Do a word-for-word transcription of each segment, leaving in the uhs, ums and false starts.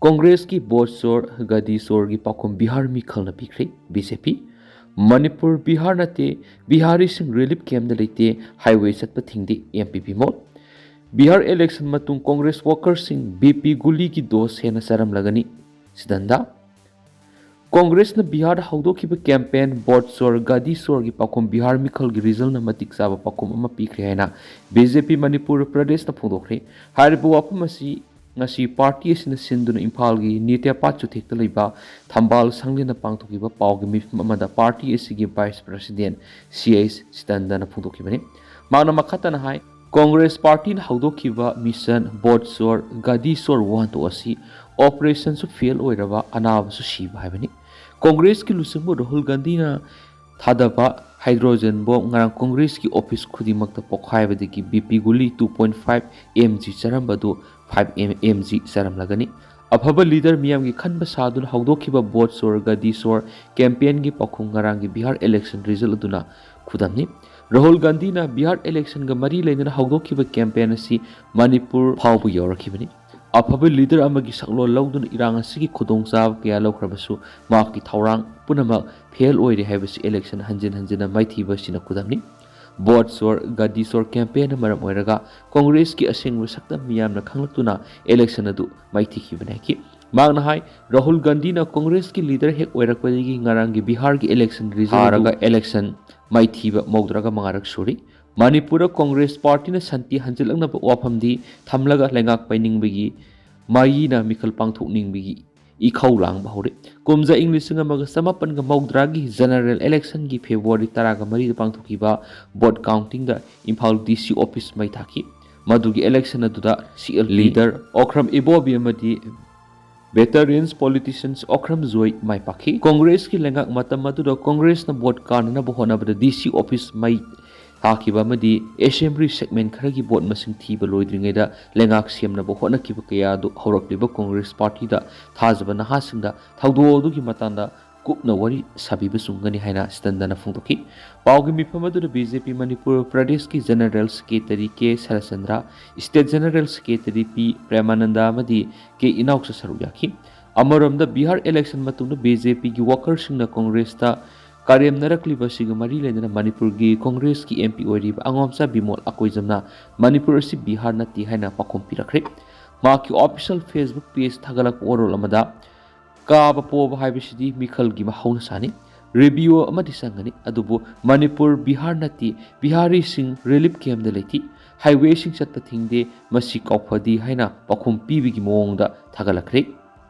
ꯀꯣꯡꯒ꯭ꯔꯦꯁꯀꯤ vote ꯆꯣꯔ, ꯒꯗꯤ ꯆꯣꯔꯒꯤ ꯄꯥꯎꯈꯨꯝ ꯕꯤꯍꯥꯔ ꯃꯤꯈꯜꯅ ꯄꯤꯈ꯭ꯔꯦ B J ꯄꯤ꯫ ꯃꯅꯤꯄꯨꯔ ꯕꯤꯍꯥꯔ ꯅꯠꯇꯦ, ꯕꯤꯍꯥꯔꯤꯁꯤꯡ ꯔꯤꯂꯤꯐ ꯀꯦꯝꯞꯇ ꯂꯩꯇꯦ, ꯍꯥꯏꯋꯦ ꯆꯠꯄ ꯊꯤꯡꯗꯦ ꯑꯦꯝ ꯄꯤ ꯄꯤ ꯃꯣꯜ꯫ ꯕꯤꯍꯥꯔ ꯏꯂꯦꯛꯁꯟ ꯃꯇꯨꯡ ꯀꯣꯡꯒ꯭ꯔꯦꯁ ꯋꯥꯔꯀꯔꯁꯤꯡ ꯕꯤ ꯄꯤ ꯒꯨꯂꯤꯒꯤ ꯗꯣꯁ ꯍꯦꯟꯅ ꯆꯥꯔꯝꯂꯒꯅꯤ ꯁꯤꯗꯟꯗ꯫ ꯀꯣꯡꯒ꯭ꯔꯦꯁꯅ ꯕꯤꯍꯥꯔꯗ ꯍꯧꯗꯣꯛꯈꯤꯕ ꯀꯦꯝꯄꯦꯟ ꯚꯣꯠ ꯆꯣꯔ, ꯒꯥꯗꯤ ꯆꯣꯔꯒꯤ ꯄꯥꯎꯈꯨꯝ ꯕꯤꯍꯥꯔ ꯃꯤꯈꯜꯒꯤ ꯔꯤꯖꯜꯅ ꯃꯇꯤꯛ ꯆꯥꯕ ꯄꯥꯎꯈꯨꯝ ꯑꯃ ꯄꯤꯈ꯭ꯔꯦ ꯍꯥꯏꯅ ꯕꯤ ꯖꯦ ꯄꯤ ꯃꯅꯤꯄꯨꯔ ꯄ꯭ꯔꯗꯦꯁꯅ ꯐꯣꯡꯗꯣꯛꯈ꯭ꯔꯦ꯫ ꯍꯥꯏꯔꯤꯕ ꯋꯥꯐꯝ ꯑꯁꯤ ꯉꯁꯤ ꯄꯥꯔꯇꯤ ꯑꯁꯤꯅ ꯁꯤꯟꯗꯨꯅ ꯏꯝꯐꯥꯜꯒꯤ ꯅꯤꯇ꯭ꯌꯄꯥꯠ ꯆꯨꯊꯦꯛꯇ ꯂꯩꯕ ꯊꯝꯕꯥꯜ ꯁꯪꯂꯦꯟꯗ ꯄꯥꯡꯊꯣꯛꯈꯤꯕ ꯄꯥꯎꯒꯤ ꯃꯤꯐꯝ ꯑꯃꯗ ꯄꯥꯔꯇꯤ ꯑꯁꯤꯒꯤ ꯚꯥꯏꯁ ꯄ꯭ꯔꯁꯤꯗꯦꯟ ꯁꯤ ꯑꯩꯆ ꯁꯤꯇꯟꯗꯅ ꯐꯣꯡꯗꯣꯛꯈꯤꯕꯅꯤ꯫ ꯃꯍꯥꯛꯅ ꯃꯈꯥ ꯇꯥꯅ ꯍꯥꯏ, ꯀꯣꯡꯒ꯭ꯔꯦꯁ ꯄꯥꯔꯇꯤꯅ ꯍꯧꯗꯣꯛꯈꯤꯕ ꯃꯤꯁꯟ ꯚꯣꯠ ꯆꯣꯔ, ꯒꯥꯗꯤ ꯆꯣꯔ ꯋꯥꯍꯟꯊꯣꯛ ꯑꯁꯤ ꯑꯣꯄꯔꯦꯁꯟꯁꯨ ꯐꯦꯜ ꯑꯣꯏꯔꯕ, ꯑꯅꯥꯕꯁꯨ ꯁꯤꯕ ꯍꯥꯏꯕꯅꯤ꯫ ꯀꯣꯡꯒ꯭ꯔꯦꯁꯀꯤ ꯂꯨꯆꯤꯡꯕ ꯔꯥꯍꯨꯜ ꯒꯥꯟꯙꯤꯅ ꯊꯥꯗꯕ ꯍꯥꯏꯗ꯭ꯔꯣꯖꯟ ꯕꯣꯝ ꯉꯔꯥꯡ ꯀꯣꯡꯒ꯭ꯔꯦꯁꯀꯤ ꯑꯣꯐꯤꯁ ꯈꯨꯗꯤꯡꯃꯛꯇ ꯄꯣꯈꯥꯏꯕꯗꯒꯤ ꯕꯤ ꯄꯤ ꯒꯨꯂꯤ two point five M G ꯆꯥꯔꯝꯕꯗꯨ five M G ꯆꯥꯔꯝꯂꯒꯅꯤ꯫ ꯑꯐꯕ ꯂꯤꯗꯔ ꯃꯤꯌꯥꯝꯒꯤ ꯈꯟꯕ ꯁꯥꯗꯨꯅ ꯍꯧꯗꯣꯛꯈꯤꯕ ꯚꯣꯠ ꯆꯣꯔ, ꯒꯥꯗꯤ ꯆꯣꯔ ꯀꯦꯝꯄꯦꯟꯒꯤ ꯄꯥꯎꯈꯨꯝ ꯉꯔꯥꯡꯒꯤ ꯕꯤꯍꯥꯔ ꯏꯂꯦꯛꯁꯟ ꯔꯤꯖꯜ ꯑꯗꯨꯅ ꯈꯨꯗꯝꯅꯤ꯫ ꯔꯥꯍꯨꯜ ꯒꯥꯟꯙꯤꯅ ꯕꯤꯍꯥꯔ ꯏꯂꯦꯛꯁꯟꯒ ꯃꯔꯤ ꯂꯩꯅꯅ ꯍꯧꯗꯣꯛꯈꯤꯕ ꯀꯦꯝꯄꯦꯟ ꯑꯁꯤ ꯃꯅꯤꯄꯨꯔ ꯐꯥꯎꯕ ꯌꯧꯔꯛꯈꯤꯕꯅꯤ꯫ ꯑꯐꯕ ꯂꯤꯗꯔ ꯑꯃꯒꯤ ꯁꯛꯂꯣꯟ ꯂꯧꯗꯨꯅ ꯏꯔꯥꯡ ꯑꯁꯤꯒꯤ ꯈꯨꯗꯣꯡꯆꯥꯕ ꯀꯌꯥ ꯂꯧꯈ꯭ꯔꯕꯁꯨ ꯃꯍꯥꯛꯀꯤ ꯊꯧꯔꯥꯡ ꯄꯨꯝꯅꯃꯛ ꯐꯦꯜ ꯑꯣꯏꯔꯦ ꯍꯥꯏꯕꯁꯤ ꯏꯂꯦꯛꯁꯟ ꯍꯟꯖꯤꯟ ꯍꯟꯖꯤꯟꯅ ꯃꯥꯏꯊꯤꯕ ꯑꯁꯤꯅ ꯈꯨꯗꯝꯅꯤ꯫ ꯚꯣꯠ ꯆꯣꯔ, ꯒꯥꯗꯤ ꯆꯣꯔ ꯀꯦꯝꯄꯦꯟꯅ ꯃꯔꯝ ꯑꯣꯏꯔꯒ ꯀꯣꯡꯒ꯭ꯔꯦꯁꯀꯤ ꯑꯁꯦꯡꯕ ꯁꯛꯇꯝ ꯃꯤꯌꯥꯝꯅ ꯈꯪꯂꯛꯇꯨꯅ ꯏꯂꯦꯛꯁꯟ ꯑꯗꯨ ꯃꯥꯏꯊꯤꯈꯤꯕꯅꯤ ꯍꯥꯏꯈꯤ꯫ ꯃꯍꯥꯛꯅ ꯍꯥꯏ, ꯔꯥꯍꯨꯜ ꯒꯥꯟꯙꯤꯅ ꯀꯣꯡꯒ꯭ꯔꯦꯁꯀꯤ ꯂꯤꯗꯔ ꯍꯦꯛ ꯑꯣꯏꯔꯛꯄꯗꯒꯤ ꯉꯔꯥꯡꯒꯤ ꯕꯤꯍꯥꯔꯒꯤ ꯏꯂꯦꯛꯁꯟ ꯔꯤꯖꯜ ꯊꯥꯔꯒ ꯏꯂꯦꯛꯁꯟ ꯃꯥꯏꯊꯤꯕ ꯃꯧꯗ꯭ꯔꯒ ꯃꯉꯥꯔꯛ ꯁꯨꯔꯤ꯫ ꯃꯅꯤꯄꯨꯔꯗ ꯀꯣꯡꯒ꯭ꯔꯦꯁ ꯄꯥꯔꯇꯤꯅ ꯁꯥꯟꯇꯤ ꯍꯟꯖꯤꯜꯂꯛꯅꯕ ꯋꯥꯐꯝꯗꯤ ꯊꯝꯂꯒ ꯂꯩꯉꯥꯛ ꯄꯥꯏꯅꯤꯡꯕꯒꯤ ꯃꯥꯏꯅ ꯃꯤꯈꯜ ꯄꯥꯡꯊꯣꯛꯅꯤꯡꯕꯒꯤ ꯏꯈꯧ ꯂꯥꯡꯕ ꯍꯧꯔꯦ꯫ ꯀꯨꯝꯖꯥ ꯏꯪ ꯂꯤꯁꯤꯡ ꯑꯃꯒ ꯆꯃꯥꯄꯟꯒ ꯃꯧꯗ꯭ꯔꯥꯒꯤ ꯖꯦꯅꯔꯦꯜ ꯏꯂꯦꯛꯁꯟꯒꯤ ꯐꯦꯕ꯭ꯔꯨꯋꯥꯔꯤ ꯇꯔꯥꯒ ꯃꯔꯤꯗ ꯄꯥꯡꯊꯣꯛꯈꯤꯕ ꯚꯣꯠ ꯀꯥꯎꯟꯇꯤꯡꯗ ꯏꯝꯐꯥꯜ ꯗꯤ ꯁꯤ ꯑꯣꯐꯤꯁ ꯃꯩ ꯊꯥꯈꯤ꯫ ꯃꯗꯨꯒꯤ ꯏꯂꯦꯛꯁꯟ ꯑꯗꯨꯗ ꯁꯤ ꯑꯦꯜ ꯂꯤꯗꯔ ꯑꯣꯀ꯭ꯔꯝ ꯏꯕꯣꯕꯤ ꯑꯃꯗꯤ ꯚꯦꯇꯔꯤꯌꯟꯁ ꯄꯣꯂꯤꯇꯤꯁꯤꯌꯟꯁ ꯑꯣꯀ꯭ꯔꯝ ꯖꯣꯏ ꯃꯥꯏ ꯄꯥꯛꯈꯤ꯫ ꯀꯣꯡꯒ꯭ꯔꯦꯁꯀꯤ ꯂꯩꯉꯥꯛ ꯃꯇꯝ ꯑꯗꯨꯗ ꯀꯣꯡꯒ꯭ꯔꯦꯁꯅ ꯚꯣꯠ ꯀꯥꯅꯅꯕ ꯍꯣꯠꯅꯕꯗ ꯗꯤ ꯁꯤ ꯑꯣꯐꯤꯁ ꯃꯩ ꯊꯥꯈꯤꯕ ꯑꯃꯗꯤ ꯑꯦꯁꯦꯝꯕ꯭ꯂꯤ ꯁꯦꯒꯃꯦꯟ ꯈꯔꯒꯤ ꯚꯣꯠ ꯃꯁꯤꯡ ꯊꯤꯕ ꯂꯣꯏꯗ꯭ꯔꯤꯉꯩꯗ ꯂꯩꯉꯥꯛ ꯁꯦꯝꯅꯕ ꯍꯣꯠꯅꯈꯤꯕ ꯀꯌꯥ ꯑꯗꯨ ꯍꯧꯔꯛꯂꯤꯕ ꯀꯣꯡꯒ꯭ꯔꯦꯁ ꯄꯥꯔꯇꯤꯗ ꯊꯥꯖꯕ ꯅꯍꯥꯁꯤꯡꯗ ꯊꯧꯗꯣꯛ ꯑꯗꯨꯒꯤ ꯃꯇꯥꯡꯗ ꯀꯨꯞꯅ ꯋꯥꯔꯤ ꯁꯥꯕꯤꯕꯁꯨ ꯉꯝꯒꯅꯤ ꯍꯥꯏꯅ ꯁꯤꯇꯟꯗꯅ ꯐꯣꯡꯗꯣꯛꯈꯤ꯫ ꯄꯥꯎꯒꯤ ꯃꯤꯐꯝ ꯑꯗꯨꯗ ꯕꯤ ꯖꯦ ꯄꯤ ꯃꯅꯤꯄꯨꯔ ꯄ꯭ꯔꯗꯦꯁꯀꯤ ꯖꯦꯅꯔꯦꯜ ꯁꯦꯀ꯭ꯔꯦꯇꯔꯤ ꯀꯦ ꯁꯔꯠꯆꯟꯗ꯭ꯔ, ꯁ꯭ꯇꯦꯠ ꯖꯦꯅꯔꯦꯜ ꯁꯦꯀ꯭ꯔꯦꯇꯔꯤ ꯄꯤ ꯄ꯭ꯔꯦꯃꯥꯅꯟꯗ ꯑꯃꯗꯤ ꯀꯦ ꯏꯅꯥꯎꯁꯨ ꯁꯔꯨꯛ ꯌꯥꯈꯤ꯫ ꯑꯃꯔꯣꯝꯗ ꯕꯤꯍꯥꯔ ꯏꯂꯦꯛꯁꯟ ꯃꯇꯨꯡꯗ ꯕꯤ ꯖꯦ ꯄꯤꯒꯤ ꯋꯥꯀꯔꯁꯤꯡꯅ ꯀꯣꯡꯒ꯭ꯔꯦꯁꯇ ꯀꯥꯔꯦꯝꯅꯔꯛꯂꯤꯕ ꯑꯁꯤꯒ ꯃꯔꯤ ꯂꯩꯅꯅ ꯃꯅꯤꯄꯨꯔꯒꯤ ꯀꯣꯡꯒ꯭ꯔꯦꯁꯀꯤ ꯑꯦꯝ ꯄꯤ ꯑꯣꯏꯔꯤꯕ ꯑꯉꯣꯝꯆꯥ ꯕꯤꯃꯣꯜ ꯑꯀꯣꯏꯖꯝꯅ ꯃꯅꯤꯄꯨꯔ ꯑꯁꯤ ꯕꯤꯍꯥꯔ ꯅꯠꯇꯦ ꯍꯥꯏꯅ ꯄꯥꯎꯈꯨꯝ ꯄꯤꯔꯛꯈ꯭ꯔꯦ꯫ ꯃꯍꯥꯛꯀꯤ ꯑꯣꯐꯤꯁꯤꯌꯦꯜ ꯐꯦꯁꯕꯨꯛ ꯄꯦꯖ ꯊꯥꯒꯠꯂꯛꯄ ꯋꯥꯔꯣꯜ ꯑꯃꯗ, "ꯀꯥꯕ ꯄꯣꯕ ꯍꯥꯏꯕꯁꯤꯗꯤ ꯃꯤꯈꯜꯒꯤ ꯃꯍꯧꯁꯥꯅꯤ꯫ ꯔꯤꯚꯤꯌꯨ ꯑꯃꯗꯤ ꯆꯪꯒꯅꯤ, ꯑꯗꯨꯕꯨ ꯃꯅꯤꯄꯨꯔ ꯕꯤꯍꯥꯔ ꯅꯠꯇꯦ, ꯕꯤꯍꯥꯔꯤꯁꯤꯡ ꯔꯤꯂꯤꯐ ꯀꯦꯝꯗ ꯂꯩꯇꯦ, ꯍꯥꯏꯋꯦꯁꯤꯡ ꯆꯠꯄ ꯊꯤꯡꯗꯦ, ꯃꯁꯤ ꯀꯥꯎꯐꯗꯦ" ꯍꯥꯏꯅ ꯄꯥꯎꯈꯨꯝ ꯄꯤꯕꯒꯤ ꯃꯑꯣꯡꯗ ꯊꯥꯒꯠꯂꯛꯈ꯭ꯔꯦ꯫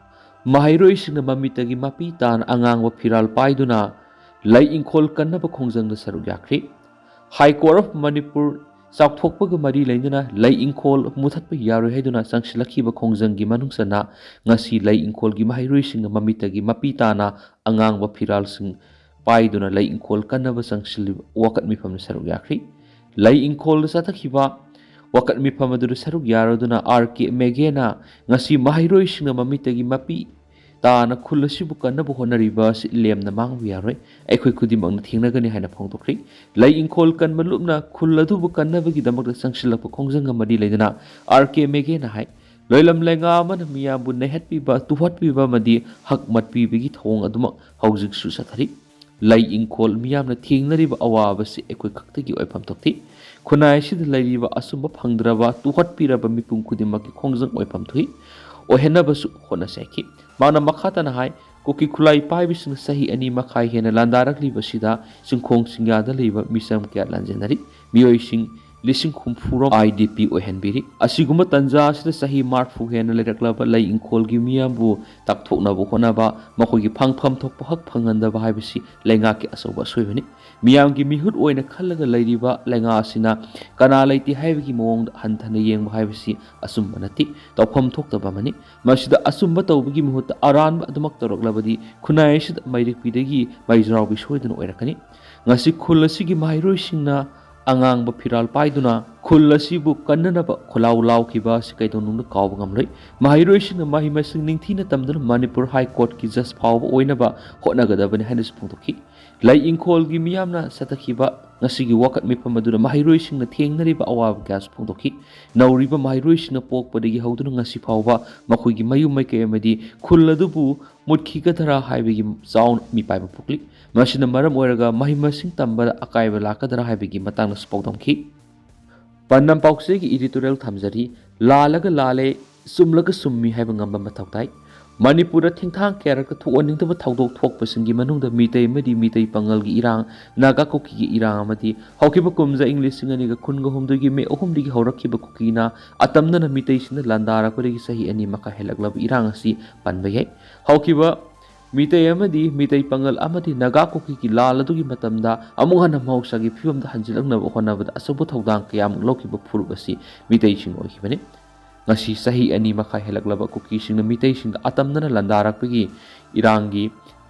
ꯃꯍꯩꯔꯣꯏꯁꯤꯡꯅ ꯃꯃꯤꯠꯇꯒꯤ ꯃꯄꯤ ꯇꯥꯅ ꯑꯉꯥꯡꯕ ꯐꯤꯔꯥꯜ ꯄꯥꯏꯗꯨꯅ ꯂꯩ ꯏꯪꯈꯣꯜ ꯀꯟꯅꯕ ꯈꯣꯡꯖꯪꯗ ꯁꯔꯨꯛ ꯌꯥꯈ꯭ꯔꯦ꯫ ꯍꯥꯏ ꯀꯣꯔꯠ ꯑꯣꯐ ꯃꯅꯤꯄꯨꯔ ꯆꯥꯎꯊꯣꯛꯄꯒ ꯃꯔꯤ ꯂꯩꯅꯅ ꯂꯩ ꯏꯪꯈꯣꯜ ꯃꯨꯊꯠꯄ ꯌꯥꯔꯣꯏ ꯍꯥꯏꯗꯨꯅ ꯆꯪꯁꯤꯜꯂꯛꯈꯤꯕ ꯈꯣꯡꯖꯪꯒꯤ ꯃꯅꯨꯡ ꯆꯟꯅ ꯉꯁꯤ ꯂꯩ ꯏꯪꯈꯣꯜꯒꯤ ꯃꯍꯩꯔꯣꯏꯁꯤꯡꯅ ꯃꯃꯤꯠꯇꯒꯤ ꯃꯄꯤ ꯇꯥꯅ ꯑꯉꯥꯡꯕ ꯐꯤꯔꯥꯜꯁꯤꯡ ꯄꯥꯏꯗꯨꯅ ꯂꯩ ꯏꯪꯈꯣꯜ ꯀꯟꯅꯕ ꯆꯪꯁꯤꯜꯂꯤꯕ ꯋꯥꯀꯠ ꯃꯤꯐꯝꯗ ꯁꯔꯨꯛ ꯌꯥꯈ꯭ꯔꯤ꯫ ꯂꯩ ꯏꯪꯈꯣꯜꯗ ꯆꯠꯊꯈꯤꯕ ꯋꯥꯀꯠ ꯃꯤꯐꯝ ꯑꯗꯨꯗ ꯁꯔꯨꯛ ꯌꯥꯔꯗꯨꯅ ꯑꯥꯔ ꯀꯦ ꯃꯦꯒꯦꯅ ꯉꯁꯤ ꯃꯍꯩꯔꯣꯏꯁꯤꯡꯅ ꯃꯃꯤꯠꯇꯒꯤ ꯃꯄꯤ ꯇꯥꯅ ꯈꯨꯜ ꯑꯁꯤꯕꯨ ꯀꯟꯅꯕ ꯍꯣꯠꯅꯔꯤꯕ ꯑꯁꯤ ꯂꯦꯝꯅ ꯃꯥꯡꯕ ꯌꯥꯔꯣꯏ, ꯑꯩꯈꯣꯏ ꯈꯨꯗꯤꯡꯃꯛꯅ ꯊꯦꯡꯅꯒꯅꯤ ꯍꯥꯏꯅ ꯐꯣꯡꯗꯣꯛꯈ꯭ꯔꯤ꯫ ꯂꯩ ꯏꯪꯈꯣꯜ ꯀꯟꯕ ꯂꯨꯞꯅ ꯈꯨꯜ ꯑꯗꯨꯕꯨ ꯀꯟꯅꯕꯒꯤꯗꯃꯛꯇ ꯆꯪꯁꯤꯜꯂꯛꯄ ꯈꯣꯡꯖꯪ ꯑꯃꯗꯤ ꯂꯩꯗꯅ ꯑꯥꯔ ꯀꯦ ꯃꯦꯒꯦꯅ ꯍꯥꯏ, ꯂꯣꯏꯂꯝ ꯂꯩꯉꯥ ꯑꯃꯅ ꯃꯤꯌꯥꯝꯕꯨ ꯅꯩꯍꯠꯄꯤꯕ, ꯇꯨꯍꯠꯄꯤꯕ ꯑꯃꯗꯤ ꯍꯛ ꯃꯠꯄꯤꯕꯒꯤ ꯊꯧꯑꯣꯡ ꯑꯗꯨꯃꯛ ꯍꯧꯖꯤꯛꯁꯨ ꯆꯠꯊꯔꯤ꯫ ꯂꯩ ꯏꯪꯈꯣꯜ ꯃꯤꯌꯥꯝꯅ ꯊꯦꯡꯅꯔꯤꯕ ꯑꯋꯥꯕꯁꯤ ꯑꯩꯈꯣꯏ ꯈꯛꯇꯒꯤ ꯑꯣꯏꯐꯝ ꯊꯣꯛꯇꯦ꯫ ꯈꯨꯟꯅꯥꯏ ꯑꯁꯤꯗ ꯂꯩꯔꯤꯕ ꯑꯆꯨꯝꯕ ꯐꯪꯗ꯭ꯔꯕ, ꯇꯨꯍꯠꯄꯤꯔꯕ ꯃꯤꯄꯨꯝ ꯈꯨꯗꯤꯡꯃꯛꯀꯤ ꯈꯣꯡꯖꯪ ꯑꯣꯏꯐꯝ ꯊꯣꯛꯏ, ꯑꯣꯏꯍꯟꯅꯕꯁꯨ ꯍꯣꯠꯅꯁꯤ ꯍꯥꯏꯈꯤ꯫ ꯃꯥꯅ ꯃꯈꯥ ꯇꯥꯅ ꯍꯥꯏ, ꯀꯨꯀꯤ ꯈꯨꯠꯂꯥꯏ ꯄꯥꯏꯕꯁꯤꯡꯅ ꯆꯍꯤ ꯑꯅꯤ ꯃꯈꯥꯏ ꯍꯦꯟꯅ ꯂꯥꯟꯗꯥꯔꯛꯂꯤꯕꯁꯤꯗ ꯆꯤꯡꯈꯣꯡ ꯆꯤꯡꯌꯥꯗ ꯂꯩꯕ ꯃꯤꯆꯝ ꯀꯌꯥ ꯂꯥꯟꯖꯦꯟꯅꯔꯤ꯫ ꯃꯤꯑꯣꯏꯁꯤꯡ ꯂꯤꯁꯤꯡ ꯍꯨꯝꯐꯨ ꯔꯣꯝ ꯑꯥꯏ ꯗꯤ ꯄꯤ ꯑꯣꯏꯍꯟꯕꯤꯔꯤ꯫ ꯑꯁꯤꯒꯨꯝꯕ ꯇꯟꯖꯥ ꯑꯁꯤꯗ ꯆꯍꯤ ꯃꯔꯐꯨ ꯍꯦꯟꯅ ꯂꯩꯔꯛꯂꯕ ꯂꯩ ꯏꯪꯈꯣꯜꯒꯤ ꯃꯤꯌꯥꯝꯕꯨ ꯇꯥꯛꯊꯣꯛꯅꯕ ꯍꯣꯠꯅꯕ, ꯃꯈꯣꯏꯒꯤ ꯐꯪꯐꯝ ꯊꯣꯛꯄ ꯍꯛ ꯐꯪꯍꯟꯗꯕ ꯍꯥꯏꯕꯁꯤ ꯂꯩꯉꯥꯛꯀꯤ ꯑꯆꯧꯕ ꯑꯁꯣꯏꯕꯅꯤ꯫ ꯃꯤꯌꯥꯝꯒꯤ ꯃꯤꯍꯨꯠ ꯑꯣꯏꯅ ꯈꯜꯂꯒ ꯂꯩꯔꯤꯕ ꯂꯩꯉꯥꯛ ꯑꯁꯤꯅ ꯀꯅꯥ ꯂꯩꯇꯦ ꯍꯥꯏꯕꯒꯤ ꯃꯑꯣꯡꯗ ꯍꯟꯊꯅ ꯌꯦꯡꯕ ꯍꯥꯏꯕꯁꯤ ꯑꯆꯨꯝꯕ ꯅꯠꯇꯦ꯫ ꯇꯧꯐꯝ ꯊꯣꯛꯇꯕ ꯑꯃꯅꯤ꯫ ꯃꯁꯤꯗ ꯑꯆꯨꯝꯕ ꯇꯧꯕꯒꯤ ꯃꯍꯨꯠꯇ ꯑꯔꯥꯟꯕ ꯑꯗꯨꯃꯛ ꯇꯧꯔꯛꯂꯕꯗꯤ ꯈꯨꯟꯅꯥꯏ ꯑꯁꯤꯗ ꯃꯩꯔꯤꯛꯄꯤꯗꯒꯤ ꯃꯩꯖꯥꯎꯕꯤ ꯁꯣꯏꯗꯅ ꯑꯣꯏꯔꯛꯀꯅꯤ꯫ ꯉꯁꯤ ꯈꯨꯜ ꯑꯁꯤꯒꯤ ꯃꯍꯩꯔꯣꯏꯁꯤꯡꯅ ꯑꯉꯥꯡꯕ ꯐꯤꯔꯥꯜ ꯄꯥꯏꯗꯨꯅ ꯈꯨꯜ ꯑꯁꯤꯕꯨ ꯀꯟꯅꯅꯕ ꯈꯣꯜꯂꯥꯎ ꯂꯥꯎꯈꯤꯕ ꯑꯁꯤ ꯀꯩꯗꯧꯅꯨꯡꯗ ꯀꯥꯎꯕ ꯉꯝꯂꯣꯏ꯫ ꯃꯍꯩꯔꯣꯏꯁꯤꯡꯅ ꯃꯍꯩ ꯃꯁꯤꯡ ꯅꯤꯡꯊꯤꯅ ꯇꯝꯗꯨꯅ ꯃꯅꯤꯄꯨꯔ ꯍꯥꯏ ꯀꯣꯔꯠꯀꯤ ꯖꯖ ꯐꯥꯎꯕ ꯑꯣꯏꯅꯕ ꯍꯣꯠꯅꯒꯗꯕꯅꯤ ꯍꯥꯏꯅꯁꯨ ꯐꯣꯡꯗꯣꯛꯈꯤ꯫ ꯂꯩ ꯏꯪꯈꯣꯜꯒꯤ ꯃꯤꯌꯥꯝꯅ ꯆꯠꯊꯈꯤꯕ ꯉꯁꯤꯒꯤ ꯋꯥꯀꯠ ꯃꯤꯐꯝ ꯑꯗꯨꯗ ꯃꯍꯩꯔꯣꯏꯁꯤꯡꯅ ꯊꯦꯡꯅꯔꯤꯕ ꯑꯋꯥꯕ ꯀꯌꯥꯁꯨ ꯐꯣꯡꯗꯣꯛꯈꯤ꯫ ꯅꯧꯔꯤꯕ ꯃꯍꯩꯔꯣꯏꯁꯤꯡꯅ ꯄꯣꯛꯄꯗꯒꯤ ꯍꯧꯗꯨꯅ ꯉꯁꯤ ꯐꯥꯎꯕ ꯃꯈꯣꯏꯒꯤ ꯃꯌꯨꯝ ꯃꯀꯩ ꯑꯃꯗꯤ ꯈꯨꯜ ꯑꯗꯨꯕꯨ ꯃꯨꯠꯈꯤꯒꯗ꯭ꯔꯥ ꯍꯥꯏꯕꯒꯤ ꯆꯥꯎꯅ ꯃꯤꯄꯥꯏꯕ ꯄꯣꯛꯂꯤ꯫ ꯃꯁꯤꯅ ꯃꯔꯝ ꯑꯣꯏꯔꯒ ꯃꯍꯩ ꯃꯁꯤꯡ ꯇꯝꯕꯗ ꯑꯀꯥꯏꯕ ꯂꯥꯛꯀꯗ꯭ꯔꯥ ꯍꯥꯏꯕꯒꯤ ꯃꯇꯥꯡꯗꯁꯨ ꯄꯥꯎꯗꯝꯈꯤ꯫ ꯄꯥꯟꯗꯝ ꯄꯥꯎꯆꯦꯒꯤ editorial ꯊꯝꯖꯔꯤ꯫ ꯂꯥꯜꯂꯒ ꯂꯥꯜꯂꯦ, ꯆꯨꯝꯂꯒ ꯆꯨꯝꯃꯤ ꯍꯥꯏꯕ ꯉꯝꯕ ꯃꯊꯧ ꯇꯥꯏ꯫ ꯃꯅꯤꯄꯨꯔꯗ ꯊꯦꯡꯊꯥꯡ ꯀꯌꯥꯔꯛꯇ ꯊꯣꯛꯍꯟꯅꯤꯡꯗꯕ ꯊꯧꯗꯣꯛ ꯊꯣꯛꯄꯁꯤꯡꯒꯤ ꯃꯅꯨꯡꯗ ꯃꯤꯇꯩ ꯑꯃꯗꯤ ꯃꯤꯇꯩ ꯄꯥꯉꯜꯒꯤ ꯏꯔꯥꯡ, ꯅꯥꯒꯥ ꯀꯨꯀꯤꯒꯤ ꯏꯔꯥꯡ ꯑꯃꯗꯤ ꯍꯧꯈꯤꯕ ꯀꯨꯝꯖꯥ ꯏꯪ ꯂꯤꯁꯤꯡ ꯑꯅꯤꯒ ꯀꯨꯟꯒ ꯍꯨꯝꯗꯣꯏꯒꯤ ꯃꯦ ꯑꯍꯨꯝꯗꯒꯤ ꯍꯧꯔꯛꯈꯤꯕ ꯀꯨꯀꯤꯅ ꯑꯇꯝꯅꯅ ꯃꯤꯇꯩꯁꯤꯡꯗ ꯂꯥꯟꯗꯥꯔꯛꯄꯗꯒꯤ ꯆꯍꯤ ꯑꯅꯤ ꯃꯈꯥꯏ ꯍꯦꯜꯂꯛꯂꯕ ꯏꯔꯥꯡ ꯑꯁꯤ ꯄꯟꯕ ꯌꯥꯏ꯫ ꯍꯧꯈꯤꯕ ꯃꯤꯇꯩ ꯑꯃꯗꯤ ꯃꯤꯇꯩ ꯄꯥꯉꯜ ꯑꯃꯗꯤ ꯅꯥꯒꯥ ꯀꯨꯀꯤꯒꯤ ꯂꯥꯜ ꯑꯗꯨꯒꯤ ꯃꯇꯝꯗ ꯑꯃꯨꯛ ꯍꯟꯅ ꯃꯍꯧꯁꯥꯒꯤ ꯐꯤꯕꯝꯗ ꯍꯟꯖꯤꯜꯂꯛꯅꯕ ꯍꯣꯠꯅꯕꯗ ꯑꯆꯧꯕ ꯊꯧꯗꯥꯡ ꯀꯌꯥꯃꯨꯛ ꯂꯧꯈꯤꯕ ꯐꯨꯔꯨꯞ ꯑꯁꯤ ꯃꯤꯇꯩꯁꯤꯡ ꯑꯣꯏꯈꯤꯕꯅꯤ꯫ ꯉꯁꯤ ꯆꯍꯤ ꯑꯅꯤ ꯃꯈꯥꯏ ꯍꯦꯜꯂꯛꯂꯕ ꯀꯨꯀꯤꯁꯤꯡꯅ ꯃꯤꯇꯩꯁꯤꯡꯗ ꯑꯇꯝꯅꯅ ꯂꯥꯟꯗꯥꯔꯛꯄꯒꯤ ꯏꯔꯥꯡꯒꯤ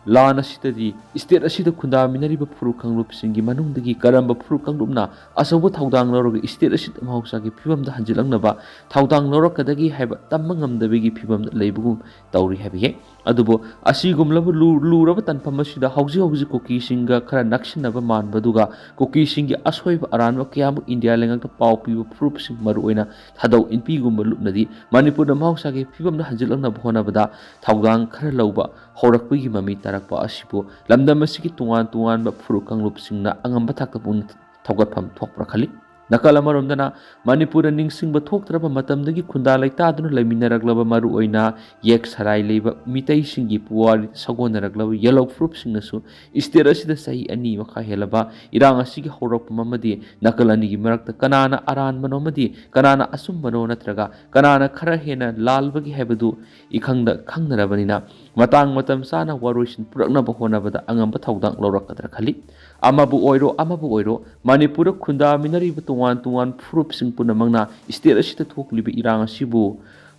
ꯂꯥꯟ ꯑꯁꯤꯗꯗꯤ state ꯑꯁꯤꯗ ꯈꯨꯟꯗꯥꯃꯤꯟꯅꯔꯤꯕ ꯐꯨꯔꯨꯞ ꯀꯥꯡꯂꯨꯞꯁꯤꯡꯒꯤ ꯃꯅꯨꯡꯗꯒꯤ ꯀꯔꯝꯕ ꯐꯨꯔꯨꯞ ꯀꯥꯡꯂꯨꯞꯅ ꯑꯆꯧꯕ ꯊꯧꯗꯥꯡ ꯂꯧꯔꯒ state ꯑꯁꯤꯗ ꯃꯍꯧꯁꯥꯒꯤ ꯐꯤꯕꯝꯗ ꯍꯟꯖꯤꯜꯂꯛꯅꯕ ꯊꯧꯗꯥꯡ ꯂꯧꯔꯛꯀꯗꯒꯦ ꯍꯥꯏꯕ ꯇꯝꯕ ꯉꯝꯗꯕꯒꯤ ꯐꯤꯕꯝꯗ ꯂꯩꯕꯒꯨꯝ ꯇꯧꯔꯤ ꯍꯥꯏꯕ ꯌꯥꯏ꯫ ꯑꯗꯨꯕꯨ ꯑꯁꯤꯒꯨꯝꯂꯕ ꯂꯨ-, ꯂꯨꯔꯕ ꯇꯥꯟꯐꯝ ꯑꯁꯤꯗ ꯍꯧꯖꯤꯛ ꯍꯧꯖꯤꯛ ꯀꯨꯀꯤꯁꯤꯡꯒ ꯈꯔ ꯅꯛꯁꯤꯟꯅꯕ ꯃꯥꯟꯕ ꯑꯗꯨꯒ ꯀꯨꯀꯤꯁꯤꯡꯒꯤ ꯑꯁꯣꯏꯕ ꯑꯔꯥꯟꯕ ꯀꯌꯥꯃꯨꯛ ꯏꯟꯗꯤꯌꯥ ꯂꯩꯉꯥꯛꯇ ꯄꯥꯎ ꯄꯤꯕ ꯐꯨꯔꯨꯞꯁꯤꯡ, ꯃꯔꯨꯑꯣꯏꯅ ꯊꯥꯗꯧ ꯏꯟꯄꯤꯒꯨꯝꯕ ꯂꯨꯞꯅꯗꯤ ꯃꯅꯤꯄꯨꯔꯗ ꯃꯍꯧꯁꯥꯒꯤ ꯐꯤꯕꯝꯗ ꯍꯟꯖꯤꯜꯂꯛꯅꯕ ꯍꯣꯠꯅꯕꯗ ꯊꯧꯗꯥꯡ ꯈꯔ ꯂꯧꯕ ꯍꯧꯔꯛꯄꯒꯤ ꯃꯃꯤ ꯇꯥꯔꯛꯄ ꯑꯁꯤꯕꯨ ꯂꯝꯗꯝ ꯑꯁꯤꯒꯤ ꯇꯣꯉꯥꯟ ꯇꯣꯉꯥꯟꯕ ꯐꯨꯔꯨꯞ ꯀꯥꯡꯂꯨꯞꯁꯤꯡꯅ ꯑꯉꯝꯕ ꯊꯥꯛꯇ ꯄꯨꯛꯅꯤꯡ ꯊꯧꯒꯠꯐꯝ ꯊꯣꯛꯄ꯭ꯔꯥ ꯈꯜꯂꯤ꯫ ꯅꯥꯀꯜ ꯑꯃꯔꯣꯝꯗꯅ ꯃꯅꯤꯄꯨꯔꯗ ꯅꯤꯡꯁꯤꯡꯕ ꯊꯣꯛꯇ꯭ꯔꯕ ꯃꯇꯝꯗꯒꯤ ꯈꯨꯟꯗꯥ ꯂꯩꯇꯥꯗꯨꯅ ꯂꯩꯃꯤꯟꯅꯔꯛꯂꯕ, ꯃꯔꯨꯑꯣꯏꯅ ꯌꯦꯛ ꯁꯔꯥꯏ ꯂꯩꯕ ꯃꯤꯇꯩꯁꯤꯡꯒꯤ ꯄꯨꯋꯥꯔꯤꯗ ꯁꯥꯒꯣꯟꯅꯔꯛꯂꯕ ꯌꯦꯜꯍꯧ ꯐꯨꯔꯨꯞꯁꯤꯡꯅꯁꯨ state ꯑꯁꯤꯗ ꯆꯍꯤ ꯑꯅꯤ ꯃꯈꯥꯏ ꯍꯦꯜꯂꯕ ꯏꯔꯥꯡ ꯑꯁꯤꯒꯤ ꯍꯧꯔꯛꯐꯝ ꯑꯃꯗꯤ ꯅꯥꯀꯜ ꯑꯅꯤꯒꯤ ꯃꯔꯛꯇ ꯀꯅꯥꯅ ꯑꯔꯥꯟꯕꯅꯣ ꯑꯃꯗꯤ ꯀꯅꯥꯅ ꯑꯆꯨꯝꯕꯅꯣ ꯅꯠꯇ꯭ꯔꯒ ꯀꯅꯥꯅ ꯈꯔ ꯍꯦꯟꯅ ꯂꯥꯜꯕꯒꯦ ꯍꯥꯏꯕꯗꯨ ꯏꯈꯪꯗ ꯈꯪꯅꯔꯕꯅꯤꯅ, ꯃꯇꯥꯡ ꯃꯇꯝ ꯆꯥꯅ ꯋꯥꯔꯣꯏꯁꯤꯟ ꯄꯨꯔꯛꯅꯕ ꯍꯣꯠꯅꯕꯗ ꯑꯉꯝꯕ ꯊꯧꯗꯥꯡ ꯂꯧꯔꯛꯀꯗ꯭ꯔꯥ ꯈꯜꯂꯤ꯫ ꯑꯃꯕꯨ ꯑꯣꯏꯔꯣ, ꯑꯃꯕꯨ ꯑꯣꯏꯔꯣ, ꯃꯅꯤꯄꯨꯔꯗ ꯈꯨꯟꯗꯥꯃꯤꯟꯅꯔꯤꯕ ꯇꯣꯉꯥꯟ ꯇꯣꯉꯥꯟ ꯐꯨꯔꯨꯞꯁꯤꯡ ꯄꯨꯝꯅꯃꯛꯅ state ꯑꯁꯤꯗ ꯊꯣꯛꯂꯤꯕ ꯏꯔꯥꯡ ꯑꯁꯤꯕꯨ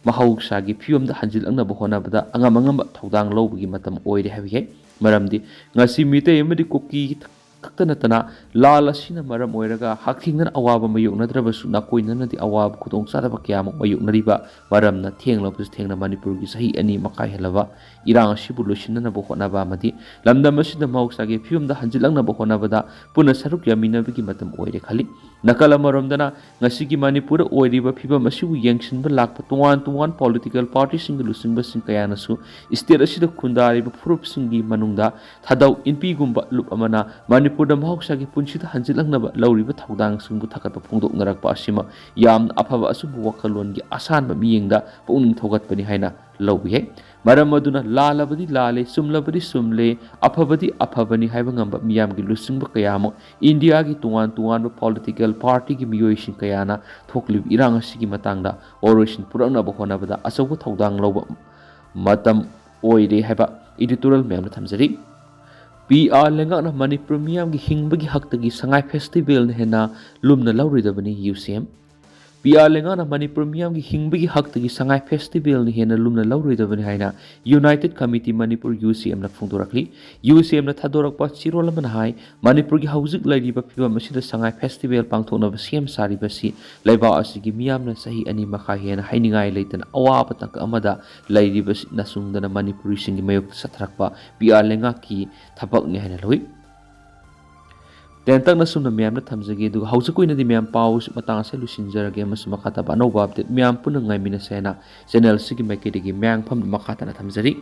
ꯃꯍꯧꯁꯥꯒꯤ ꯐꯤꯕꯝꯗ ꯍꯟꯖꯤꯜꯂꯛꯅꯕ ꯍꯣꯠꯅꯕꯗ ꯑꯉꯝ ꯑꯉꯝꯕ ꯊꯧꯗꯥꯡ ꯂꯧꯕꯒꯤ ꯃꯇꯝ ꯑꯣꯏꯔꯦ ꯍꯥꯏꯕ ꯌꯥꯏ꯫ ꯃꯔꯝꯗꯤ ꯉꯁꯤ ꯃꯤꯇꯩ ꯑꯃꯗꯤ ꯀꯨꯀꯤ ꯈꯛꯇ ꯅꯠꯇꯅ ꯂꯥꯜ ꯑꯁꯤꯅ ꯃꯔꯝ ꯑꯣꯏꯔꯒ ꯍꯛꯊꯦꯡꯅꯅ ꯑꯋꯥꯕ ꯃꯥꯌꯣꯛꯅꯗ꯭ꯔꯕꯁꯨ ꯅꯥꯀꯣꯏꯅꯅꯗꯤ ꯑꯋꯥꯕ ꯈꯨꯗꯣꯡꯆꯥꯗꯕ ꯀꯌꯥ ꯑꯃ ꯃꯥꯌꯣꯛꯅꯔꯤꯕ ꯃꯔꯝꯅ ꯊꯦꯡꯂꯕꯁꯨ ꯊꯦꯡꯅ ꯃꯅꯤꯄꯨꯔꯒꯤ ꯆꯍꯤ ꯑꯅꯤ ꯃꯈꯥꯏ ꯍꯦꯜꯂꯕ ꯏꯔꯥꯡ ꯑꯁꯤꯕꯨ ꯂꯣꯏꯁꯤꯟꯅꯅꯕ ꯍꯣꯠꯅꯕ ꯑꯃꯗꯤ ꯂꯝꯗꯝ ꯑꯁꯤꯗ ꯃꯍꯧꯁꯥꯒꯤ ꯐꯤꯕꯝꯗ ꯍꯟꯖꯤꯜꯂꯛꯅꯕ ꯍꯣꯠꯅꯕꯗ ꯄꯨꯟꯅ ꯁꯔꯨꯛ ꯌꯥꯃꯤꯟꯅꯕꯒꯤ ꯃꯇꯝ ꯑꯣꯏꯔꯦ ꯈꯜꯂꯤ꯫ ꯅꯥꯀꯜ ꯑꯃꯔꯣꯝꯗꯅ ꯉꯁꯤꯒꯤ ꯃꯅꯤꯄꯨꯔꯗ ꯑꯣꯏꯔꯤꯕ ꯐꯤꯕꯝ ꯑꯁꯤꯕꯨ ꯌꯦꯡꯁꯤꯟꯕ ꯂꯥꯛꯄ ꯇꯣꯉꯥꯟ ꯇꯣꯉꯥꯟ ꯄꯣꯂꯤꯇꯤꯀꯦꯜ ꯄꯥꯔꯇꯤꯁꯤꯡꯒꯤ ꯂꯨꯆꯤꯡꯕꯁꯤꯡ ꯀꯌꯥꯅꯁꯨ ꯁ꯭ꯇꯦꯠ ꯑꯁꯤꯗ ꯈꯨꯟꯗꯥꯔꯤꯕ ꯐꯨꯔꯨꯞꯁꯤꯡꯒꯤ ꯃꯅꯨꯡꯗ ꯊꯥꯗꯧ ꯏꯟꯄꯤꯒꯨꯝꯕ ꯂꯨꯞ ꯑꯃꯅ ꯃꯅꯤꯄꯨꯔꯗ ꯃꯍꯧꯁꯥꯒꯤ ꯄꯨꯟꯁꯤꯗ ꯍꯟꯖꯤꯜꯂꯛꯅꯕ ꯂꯧꯔꯤꯕ ꯊꯧꯗꯥꯡꯁꯤꯡꯕꯨ ꯊꯥꯒꯠꯄ ꯐꯣꯡꯗꯣꯛꯅꯔꯛꯄ ꯑꯁꯤꯃ ꯌꯥꯝꯅ ꯑꯐꯕ ꯑꯆꯨꯝꯕ ꯋꯥꯈꯜꯂꯣꯟꯒꯤ ꯑꯁꯥꯟꯕ ꯃꯤꯠꯌꯦꯡꯗ ꯄꯨꯛꯅꯤꯡ ꯊꯧꯒꯠꯄꯅꯤ ꯍꯥꯏꯅ ꯂꯧꯕ ꯌꯥꯏ꯫ ꯃꯔꯝ ꯑꯗꯨꯅ ꯂꯥꯜꯂꯕꯗꯤ ꯂꯥꯜꯂꯦ, ꯆꯨꯝꯂꯕꯗꯤ ꯆꯨꯝꯂꯦ, ꯑꯐꯕꯗꯤ ꯑꯐꯕꯅꯤ ꯍꯥꯏꯕ ꯉꯝꯕ ꯃꯤꯌꯥꯝꯒꯤ ꯂꯨꯆꯤꯡꯕ ꯀꯌꯥ ꯑꯃ ꯏꯟꯗꯤꯌꯥꯒꯤ ꯇꯣꯉꯥꯟ ꯇꯣꯉꯥꯟꯕ ꯄꯣꯂꯤꯇꯤꯀꯦꯜ ꯄꯥꯔꯇꯤꯒꯤ ꯃꯤꯑꯣꯏꯁꯤꯡ ꯀꯌꯥꯅ ꯊꯣꯛꯂꯤꯕ ꯏꯔꯥꯡ ꯑꯁꯤꯒꯤ ꯃꯇꯥꯡꯗ ꯋꯥꯔꯣꯏꯁꯤꯟ ꯄꯨꯔꯛꯅꯕ ꯍꯣꯠꯅꯕꯗ ꯑꯆꯧꯕ ꯊꯧꯗꯥꯡ ꯂꯧꯕ ꯃꯇꯝ ꯑꯣꯏꯔꯦ ꯍꯥꯏꯕ ꯏꯗꯤꯇꯣꯔꯤꯌꯦꯜ ꯃꯌꯥꯝꯅ ꯊꯝꯖꯔꯤ꯫ ꯄꯤ ꯑꯥꯔ ꯂꯩꯉꯥꯛꯅ ꯃꯅꯤꯄꯨꯔ ꯃꯤꯌꯥꯝꯒꯤ ꯍꯤꯡꯕꯒꯤ ꯍꯛꯇꯒꯤ ꯁꯉꯥꯏ ꯐꯦꯁꯇꯤꯚꯦꯜꯅ ꯍꯦꯟꯅ ꯂꯨꯝꯅ ꯂꯧꯔꯣꯏꯗꯕꯅꯤ, ꯌꯨ ꯁꯤ ꯑꯦꯝ꯫ ꯄꯤ ꯑꯥꯔ ꯂꯩꯉꯥꯛꯅ ꯃꯅꯤꯄꯨꯔ ꯃꯤꯌꯥꯝꯒꯤ ꯍꯤꯡꯕꯒꯤ ꯍꯛꯇꯒꯤ ꯁꯉꯥꯏ ꯐꯦꯁꯇꯤꯚꯦꯜꯅ ꯍꯦꯟꯅ ꯂꯨꯝꯅ ꯂꯧꯔꯣꯏꯗꯕꯅꯤ ꯍꯥꯏꯅ ꯌꯨꯅꯥꯏꯇꯦꯗ ꯀꯃꯤꯇꯤ ꯃꯅꯤꯄꯨꯔ, ꯌꯨ ꯁꯤ ꯑꯦꯝꯅ ꯐꯣꯡꯗꯣꯔꯛꯂꯤ꯫ ꯌꯨ ꯁꯤ ꯑꯦꯝꯅ ꯊꯥꯗꯣꯔꯛꯄ ꯆꯦꯔꯣꯜ ꯑꯃꯅ ꯍꯥꯏ, ꯃꯅꯤꯄꯨꯔꯒꯤ ꯍꯧꯖꯤꯛ ꯂꯩꯔꯤꯕ ꯐꯤꯕꯝ ꯑꯁꯤꯗ ꯁꯉꯥꯏ ꯐꯦꯁꯇꯤꯚꯦꯜ ꯄꯥꯡꯊꯣꯛꯅꯕ ꯁꯦꯝ ꯁꯥꯔꯤꯕꯁꯤ ꯂꯩꯕꯥꯛ ꯑꯁꯤꯒꯤ ꯃꯤꯌꯥꯝꯅ ꯆꯍꯤ ꯑꯅꯤ ꯃꯈꯥꯏ ꯍꯦꯟꯅ ꯍꯥꯏꯅꯤꯡꯉꯥꯏ ꯂꯩꯇꯅ ꯑꯋꯥꯕ ꯇꯥꯡꯀꯛ ꯑꯃꯗ ꯂꯩꯔꯤꯕꯁꯤꯅ ꯆꯨꯝꯗꯅ ꯃꯅꯤꯄꯨꯔꯤꯁꯤꯡꯒꯤ ꯃꯥꯌꯣꯛꯇ ꯆꯠꯊꯔꯛꯄ ꯄꯤ ꯑꯥꯔ ꯂꯩꯉꯥꯛꯀꯤ ꯊꯕꯛꯅꯤ ꯍꯥꯏꯅ ꯂꯧꯏ꯫ ꯇꯦꯟꯇꯛꯅ ꯁꯨꯝꯅ ꯃꯌꯥꯝꯗ ꯊꯝꯖꯒꯦ, ꯑꯗꯨꯒ ꯍꯧꯖꯤꯛ ꯑꯣꯏꯅꯗꯤ ꯃꯌꯥꯝ ꯄꯥꯎ ꯃꯇꯥꯡ ꯑꯁꯦ ꯂꯣꯏꯁꯤꯟꯖꯔꯒꯦ, ꯑꯃꯁꯨꯡ ꯃꯈꯥ ꯇꯥꯕ ꯑꯅꯧꯕ ꯑꯞꯗꯦꯠ ꯃꯌꯥꯝ ꯄꯨꯟꯅ ꯉꯥꯏꯃꯤꯟꯅꯁꯦ ꯍꯥꯏꯅ ꯆꯦꯅꯦꯜ ꯑꯁꯤꯒꯤ ꯃꯥꯏꯀꯩꯗꯒꯤ ꯃꯌꯥꯝꯐꯝꯗ ꯃꯈꯥ ꯇꯥꯅ ꯊꯝꯖꯔꯤ꯫